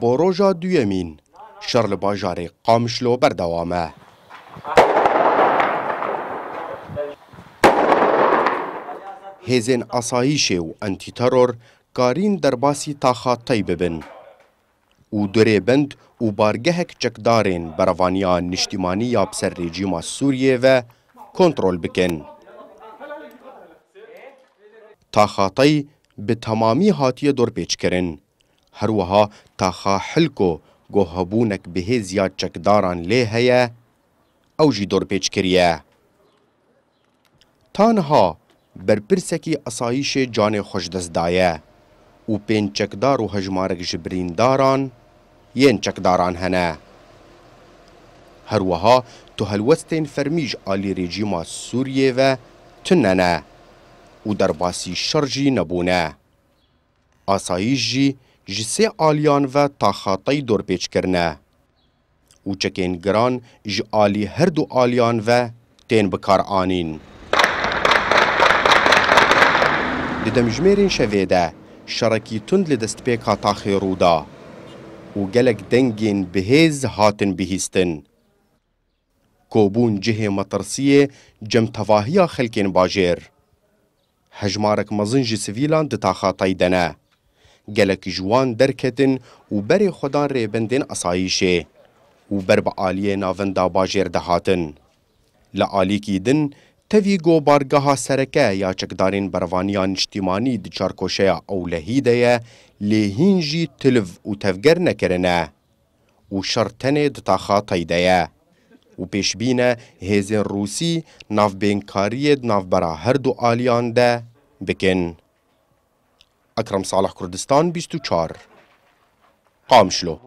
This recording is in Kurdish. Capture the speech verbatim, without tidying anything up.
Bo roja duyemîn, şer li bajarê Qamişlo berdewam e. Hêzên asayîşê û antîteror karîn derbasî taxa Tey bibin û du rêbend û bargehek çekdarên Berevaniya Niştîmanî ya bi ser rejîma Sûriyê ve kontrol bikin. Taxa Tey bi temamî hatiye dorpêçkirin. Her wiha taxa Hilko ku hebûnek bihêz ya çekdaran lê heye, ew jî dorpêç kiriye. Ta niha berpirsekî asayîşê canê xwe ji dest daye û pênc çekdar û hejmarek ji birîndaran yên çekdaran hene. Her wiha tu helwestên fermî ji alî rejîma Sûriyê ve tune ne û derbasî şer jî nebûne. Asayîş jî ji sê aliyan ve taxa Tey dorpêç kirine û çekên giran ji alî her du aliyan ve tên bikaranîn. Di demjimêrên şevê de şerekî tund li destpêka taxê rû da û gelek dengên bihêz hatin bihîstin. Ku bûn cihê metirsiyê cem tevahiya xelkên bajêr. Hejmarek mezin ji sivîlan di taxa Tey de ne. Gelek ji wan derketin û berê xwe dan rêbendên asayîşê û ber bi aliyê navenda bajêr de hatin. Li alîkî din, tevî ku bargeha sereke ya çekdarên Berevaniya Niştîmanî di çarkoşeya Ewlehî de ye, lê hîn jî tiliv û tevger nekirine. û şer tenê di taxa Tey de ye û pêşbîn e hêzên Rûsî navbênkariyê di navbera her du aliyan de bikin. Ekrem Salih, Kurdistan bîst û çar, Qamişlo.